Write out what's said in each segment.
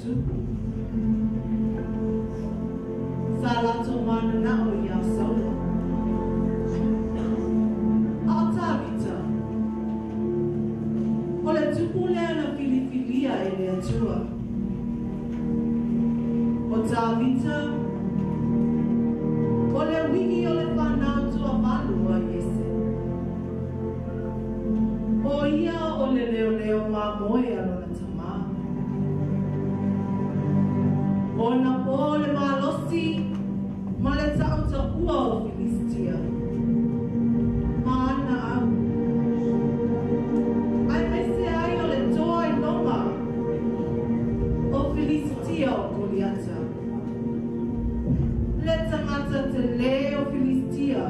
tupu. Sa latou mananao iā Saulo. A o Tavita, o le tupu lea na filifilia e le Atua. O Tavita, o le ui'i o le fanau tuavalu a Iese. O ia o le leoleo mamoe a lona tamā. Ona po le malosi ma le taʻutaʻua o Filistia ma ana au. Aemaise ai o le toa iloga o Filistia o Koliata. Le tagata telē o Filistia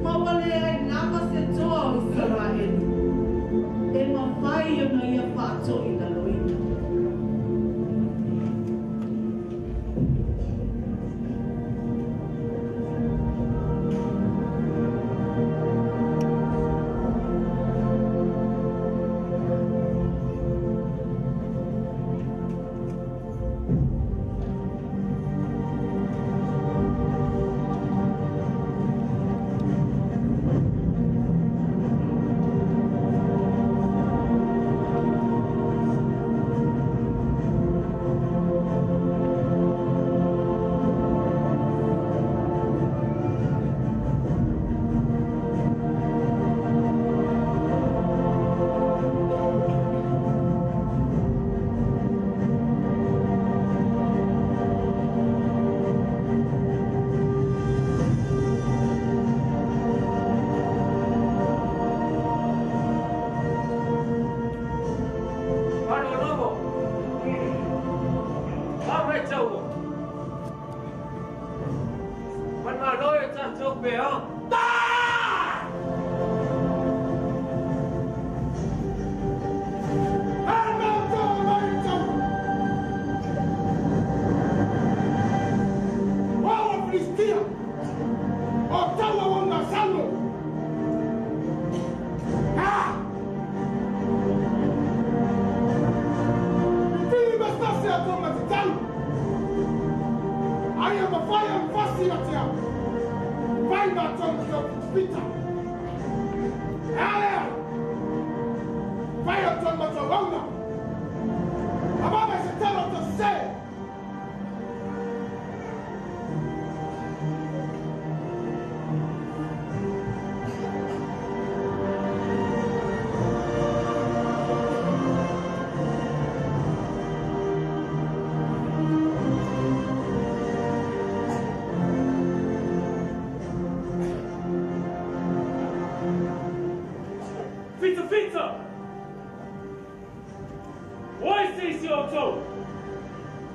ma ua leai lava se toa o Isaraelu e mafai ona ia faatoʻilaloina. Fita! Oi se isi o outou!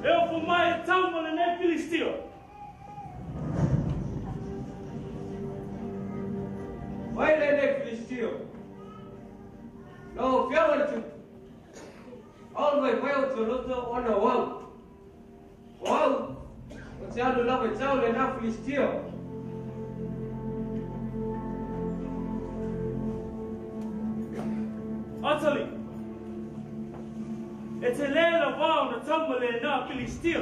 E o fumai e tau ma lenei Filistia! Vai lenei Filistio! Lau afioga le tupu! Ao le vaivai o toloto ona o au! O au! O te alu lava e tau lenā Filistio! Atali! E te lē lavā ona tau ma lenā Filistia!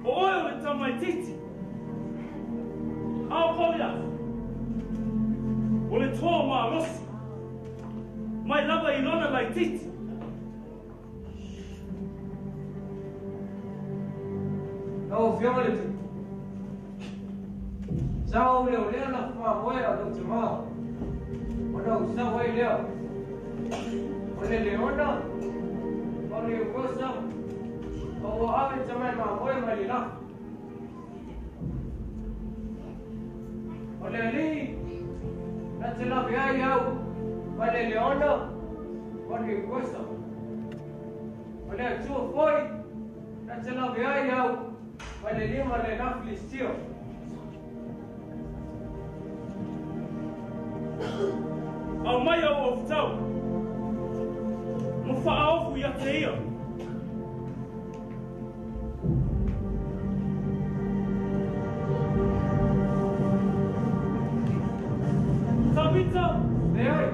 O oe o le tamaititi! Ao Koliata! O le toa malosi! Mai lava i lona laititi! Lau afioga le tupu! Sa ou leolea na faamoe a lou tamā! Ona ou sau ai lea! O le leona, o le ukosa, o ua ave tamai mamoe mai le lafu. O le alii, na te lave ai au, ma le leona, o le ukosa. O le Atua foi, na te lave ai au, ma le lima lenā Filistio. Au mai au ofutau, ma faaofu ia te ia. Tavita! Leai!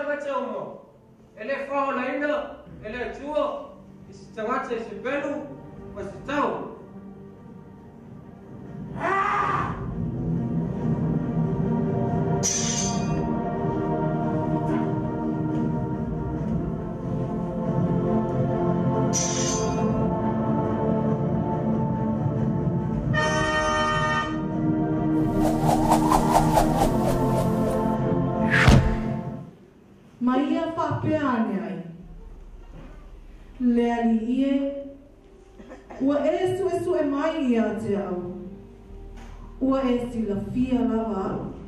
tagata uma, e lē faolaina e le Atua i se tagata i se pelu ma se tau. Ma ia faapea ane ai, Le Alii e, ua e suesue mai ia te au, ua e silafia lava au.